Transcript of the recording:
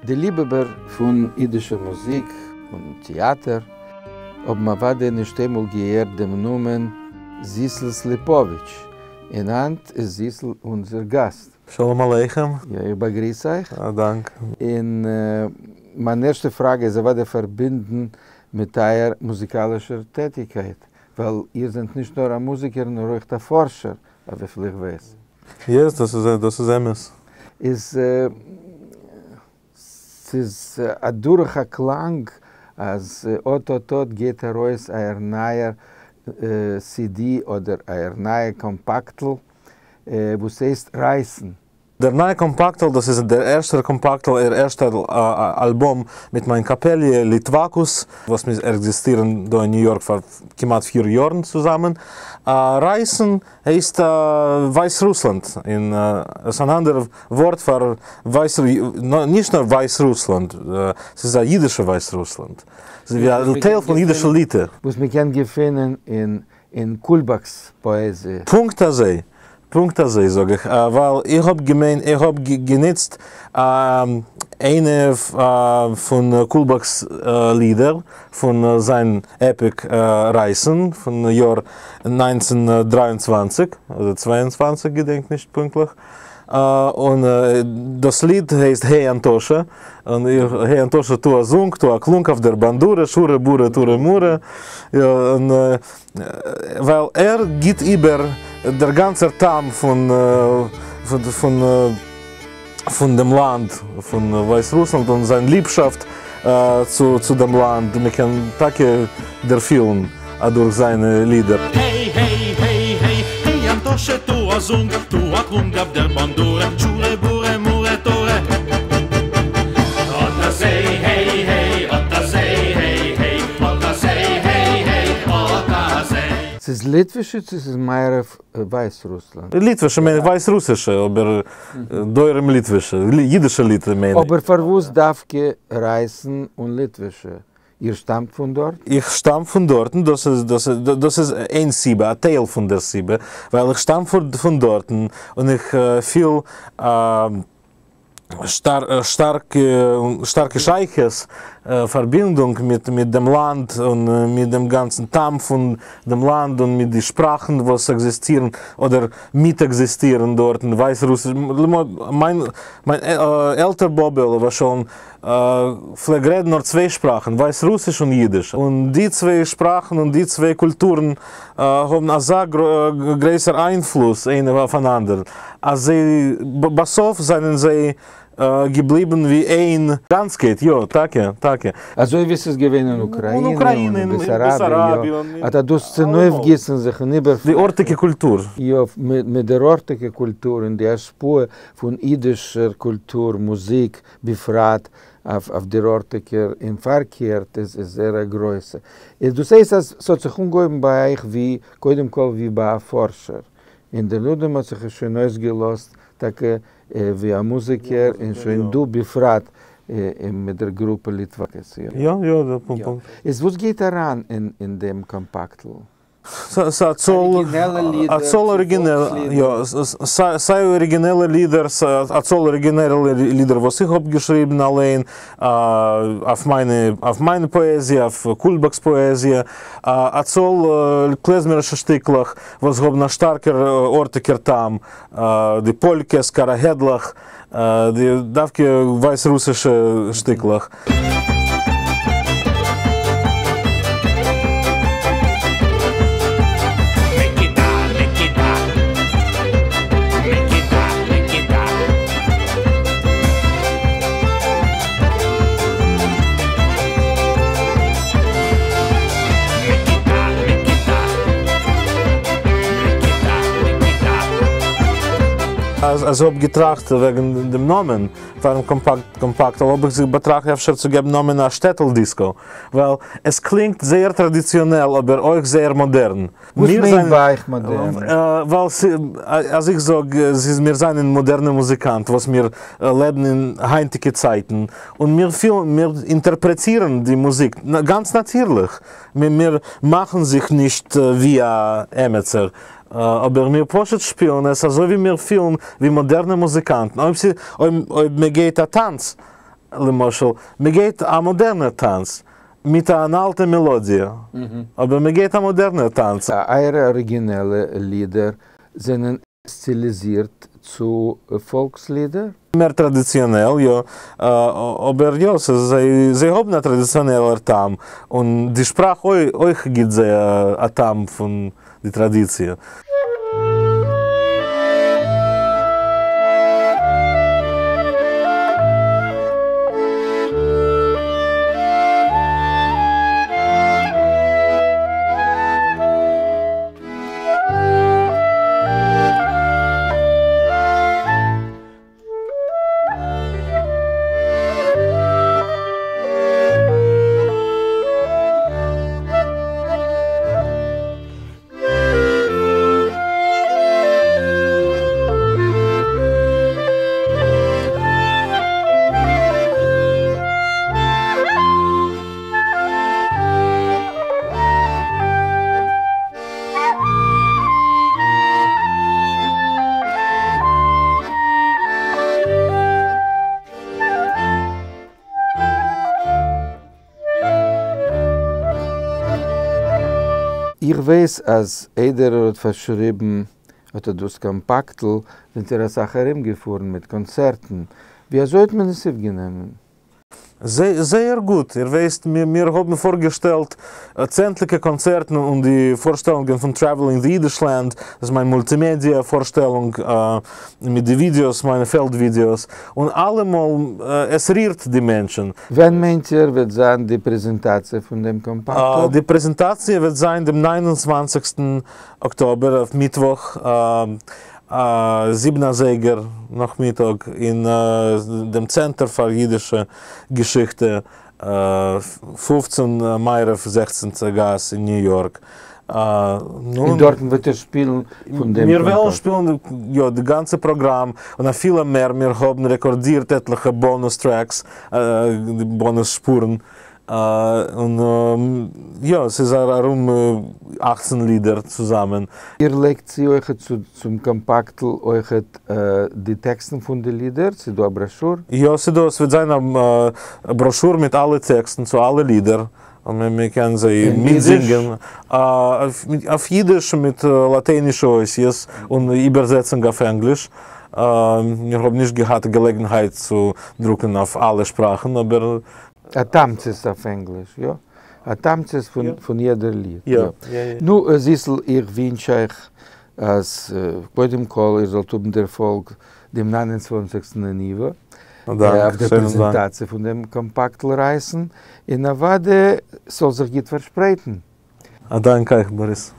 די ליבהאבער פון אידישער מוזיק און טעאטער האבן אוודאי נישט איינמאל געהערט דעם נאמען זיסל סליפאוויטש, און היינט איז זיסל אונזער גאסט. שלום עליכם. יא, איך באגריס אייך. א דאנק. און מיין ערשטע פראגע איז אוודאי פארבינדן מיט אייער מוזיקאלישער טעטיקייט, ווייל איר זענט נישט נאר א מוזיקער נאר אויך א פארשער, אויף וויפיל איך ווייס. Yes, דאס איז דאס איז אמת. איז ס'איז אדורך א קלאנג אז אט אט אט גייט ארויס אייער נייער CD אדער אייער נייע קאמפאקטל וואס הייסט רייסן. דער נייער קאמפאקטל, דאס איז דער ערשטער קאמפאקטל, איר ערשטער אלבום מיט מיין קאפעליע ליטוואקוס, וואס מיר עקזיסטירן דא אין ניו יארק פאר כמעט פיר יארן צוזאמען. רייסן הייסט ווייסרוסלאנד, און עס איז אן אנדער ווארט פאר ווייס, נישט נאר ווייסרוסלאנד, ס'איז א אידישע ווייסרוסלאנד, ס'איז ווי א טייל פון אידישע ליטע. וואס מ'קען געפינען אין אין קולבאק'ס פאעזיע. פונקט אזוי, פונקט אזוי זאג איך, ווייל איך האב געמיינט, איך האב גענוצט איינע פון קולבאק'ס לידער פון זיין epic רייסן פון יאר 1923 אדער 22 געדענק נישט פונקטליך, און דאס ליד הייסט העי אנטאשע, און איך העי אנטאשע טו א זונג, טו א קלונג אויף דער באנדורע, שורע בורע טורע מורע, און ווייל ער גיט איבער דער גאנצער טעם פון פון פון דעם לאנד פון ווייסרוסלאנד און זיין ליבשאפט צו צו דעם לאנד, מען קען טאקע דערפילן אדורך זיינע לידער. העי העי העי העי העי אנטאשע טו א זונג, טו א קלונג אויף דער באנדורע, שורע בורע מורע טורע. אט אזוי העי העי אט אזוי העי העי אט אזוי העי העי אט אזוי. ס'איז ליטווישע צו ס'איז מערב ווייסרוסלאנד? ליטווישע מיין איך ווייסרוסישע אבער דרום ליטווישע, אידישע ליטע מיין איך. אבער פארוואס דווקא רייסן און ליטווישע? איר שטאמט פון דארט? איך שטאם פון דארטן, דאס איז דאס איז דאס איז איין סיבה, א טייל פון דער סיבה, ווייל איך שטאם פון דארטן און איך פיל א שטארקע שטארקע שייכות, פארבינדונג מיט מיט דעם לאנד און מיט דעם גאנצן טעם פון דעם לאנד און מיט די שפראכן וואס עקזיסטירן אדער מיט עקזיסטירן דארטן, ווייסרוסיש, מיין מיין עלטער באבע עליו השלום פלעג רעדן נאר צוויי שפראכן, ווייסרוסיש און אידיש, און די צוויי שפראכן און די צוויי קולטורן האבן אזא גרויסער איינפלוס איינער אויף אן אנדערן, אז זיי בסוף זענען זיי געבליבן ווי איין גאנצקייט, יא, טאקע, טאקע. אזוי ווי ס'איז געווען אין אוקראינע און אין בעסאראביע, יא, אט אט דאס צונויפגיסן זיך און איבערפלעכטן. די ארטיגע קולטור. יא, מיט דער ארטיגע קולטור און די השפעה פון אידישער קולטור, מוזיק, בפרט אויף דער ארטיגער און פארקערט איז זייער א גרויסע. איז דאס הייסט אז ס'האט זיך אנגעהויבן ביי אייך ווי קודם כל ווי ביי א פארשער, און דערנאכדעם האט זיך עס שוין אויסגעלאזט טאקע ווי א מוזיקער און שוין דא בפרט מיט דער גרופע ליטוואקעס. יא יא, פונקט. איז וואס גייט אריין אין דעם קאמפאקטל? ס'איז א צאל א צאל אריגינעלע יא סיי אריגינעלע לידער א צאל אריגינעלע לידער וואס איך האב געשריבן אליין אויף מיינע אויף מיין פאעזיע אויף קולבאק'ס פאעזיע א צאל קלעזמערישע שטיקלעך וואס האבן א שטארקער ארטיגער טעם די פאלקעס קאראהעדלעך די דווקא ווייסרוסישע שטיקלעך. אז איך האב געטראכט וועגן דעם נאמען פארן קאמפאקט האב איך זיך באטראכט אפשר צו געבן נאמען א שטעטל דיסקא, ווייל עס קלינגט זייער טראדיציאנעל אבער אויך זייער מאדערן. וואס מיינט ביי אייך מאדערן? ווייל אז איך זאג ס'איז מיר זענען מאדערנע מוזיקאנט וואס מיר לעבן אין היינטיגע צייטן און מיר פילן מיר אינטערפרעטירן די מוזיק גאנץ נאטירליך, מיר מאכן זיך נישט ווי א עמעצער אבער מיר פשוט שפילן עס אזוי ווי מיר פילן ווי מאדערנע מוזיקאנטן, אויב אויב מען געבט א טאנץ. למשל, מען גייט א מאדערנער טאנץ מיט אן אלטע מעלאדיע, אבער מען גייט א מאדערנער טאנץ. אייערע אריגינעלע לידער זענען סטיליזירט צו פאלקסלידער? מער טראדיציאנעל, יא, אבער יא, ס'איז זיי האבן א טראדיציאנעלער טעם, און די שפראך אויך גיט זיי א טעם פון די טראדיציע. איך ווייס אז איידער ער האט פארשריבן אט דאס קאמפאקטל זענט איר אסאך ארומגעפארן מיט קאנצערטן, ווי אזוי האט מען עס אויפגענומען? זייער גוט, איר ווייסט מיר האבן פארגעשטעלט צענדליגע קאנצערטן און די פארשטעלונגען פון Traveling the Yiddishland, דאס איז מיין מולטימעדיע פארשטעלונג מיט די ווידיאוס, מיינע פעלד ווידיאוס, און אלעמאל עס רירט די מענטשן. ווען מיינט איר וועט זיין די פרעזענטאציע פון דעם קאמפאקטל? די פרעזענטאציע וועט זיין דעם 29סטן אקטאבער אויף מיטוואך 7 אזייגער נאכמיטאג אין דעם צענטער פאר אידישע געשיכטע, 15 מערב 16 גאס אין ניו יארק. און דארטן וועט איר שפילן פון דעם מיר וועלן שפילן יא די גאנצע פראגראם און אפילו מער, מיר האבן רעקארדירט עטליכע bonus tracks, באנוס שפורן, און יא, עס איז ארום 18 לידער צוזאמען. איר לייגט צו אויכעט צום קאמפאקטל אויכעט די טעקסטן פון די לידער? ס'איז דא א בראשור? יא, ס'איז דא, ס'וועט זיין א בראשור מיט אלע טעקסטן צו אלע לידער, און מען קען זיי מיטזינגען אויף אידיש מיט לאטיינישע אותיות און איבערזעצונג אויף ענגליש. מיר האבן נישט געהאט געלעגנהייט צו דרוקן אויף אלע שפראכן, אבער. א תמצית אויף ענגליש, יא? א תמצית פון יעדער ליד, יא. נו, זיסל, איך ווינטש אייך אז קודם כל איר זאלט האבן דערפאלג דעם 29סטן אין ייווא, אויף דער פרעזענטאציע פון דעם קאמפאקטל רייסן, און אוודאי ס'זאל זיך גוט פארשפרייטן. א דאנק אייך, באריס.